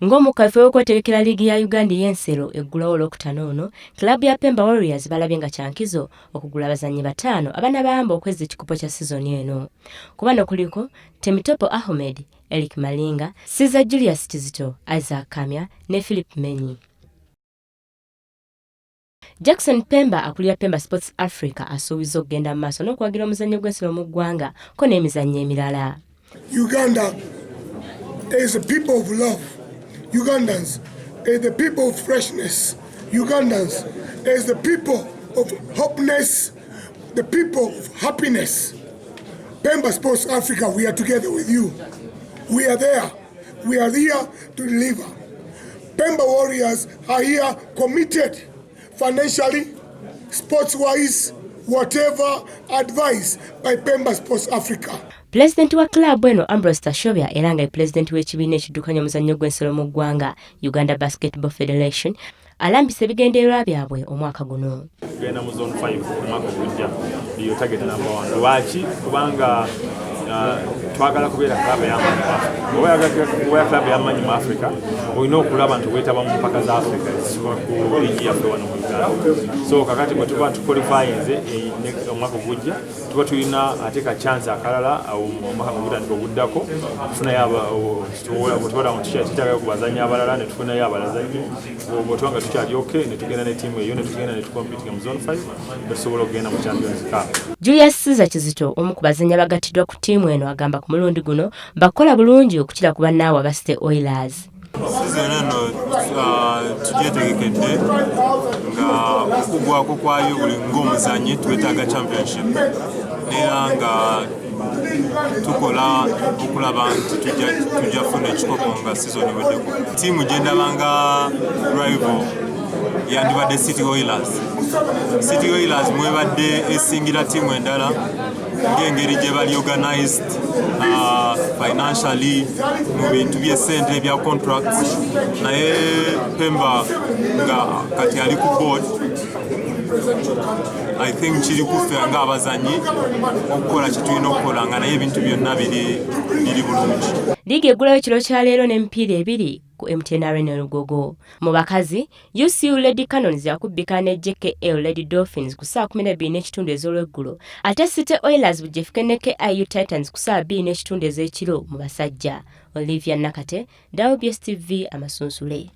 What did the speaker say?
Ng'omukka efe w'okwetegekera liigi ya Uganda ey'ensero eggulawo Olwokutaano ono, club ya Pemba Warriors balabye nga kyankizo okugula abazannyi bataano abanabayamba okwezza ekikopo kya sizoni eno. Ku bano kuliko Temitopo Ahmed, Eric Malinga, Caesar Julius Kizito, Isaac Kamya ne Philip Menyi. Jackson Pemba akulira Pemba Sports Africa asuubizza okugenda mu maaso n'okuwagira omuzannyo gw'ensero mu ggwanga ko n'emizannyo emirala. Uganda is a people of love. Ugandans is the people of freshness. Ugandans is the people of hopeness, the people of happiness. Pemba Sports Africa, we are together with you. We are there. We are here to deliver. Pemba Warriors are here committed financially, sports-wise, whatever advice by Pemba Sports Africa. Pulezidenti wa club eno Ambrose Tashobya era nga ye pulezidenti w'ekibiina ekiddukanya omuzannyo gw'ensero mu ggwanga, Uganda Basketball Federation, alambisa ebigendererwa byabwe omwaka guno. Tugenda mu zone 5 omwaka ogujja, eyo target number one. Lwaki? Kubanga twagala kubeera club ey'amaanyi mu Africa. Oba oyagala kubeera club ey'amaanyi mu Africa, olina okulaba nti weetaba mu mpaka za Africa ezisuka ku liigi yaffe wano mu Uganda. So kakati bwe tuba tuqualifyinze omwaka ogujja, tuba tulina ate ka chance akalala omwaka nga gutandika oguddako okufunayo, bwe tuba nga tukyetagayo ku bazannyi abalala ne tufunayo abalazannyi, bwe tuba nga tukyali okay ne tugenda ne ttiimu eyo ne tugenda ne tucompetinga mu zone 5 ne tusobola okugenda mu Champions Cup. Julius Caesar Kizito, omu ku bazannyi abagattiddwa ku ttiimu eno, agamba ku mulundi guno bakukola bulungi okukira ku bannaabwe aba City Oilers. Sizoni eno tugyetegekedde nga okugwako kwayo buli ng'omuzanyi twetaaga championship, neera nga tukola okulaba nti tujja funa ekikopo nga sizoni eweddeko. Ttiimu gye ndaba nga rival yandibadde City Oilers. City Oilers mwebadde esingira ttiimu endala ng'engeri gye bali organized financially mu bintu by'essente ebya contracts, naye Pemba nga kati ali ku board, I think kiri kuffe ng'abazanyi okukola kye tulina okukola nga naye ebintu byonna biri bulungi. Liigi eggulawo ekiro kya leero n'emipiira ebiri ku MTN Arena Lugogo. Mu bakazi, UCU Lady Canons yakubbika ne JKL Lady Dolphins ku ssaawa 12:30 ez'olweggulo, ate City Oilers bujefuke ne KIU Titans ku ssaawa 2:30 ez'ekiro. Mu basajja, Olivia Nakate, WBS TV, Amasunsule.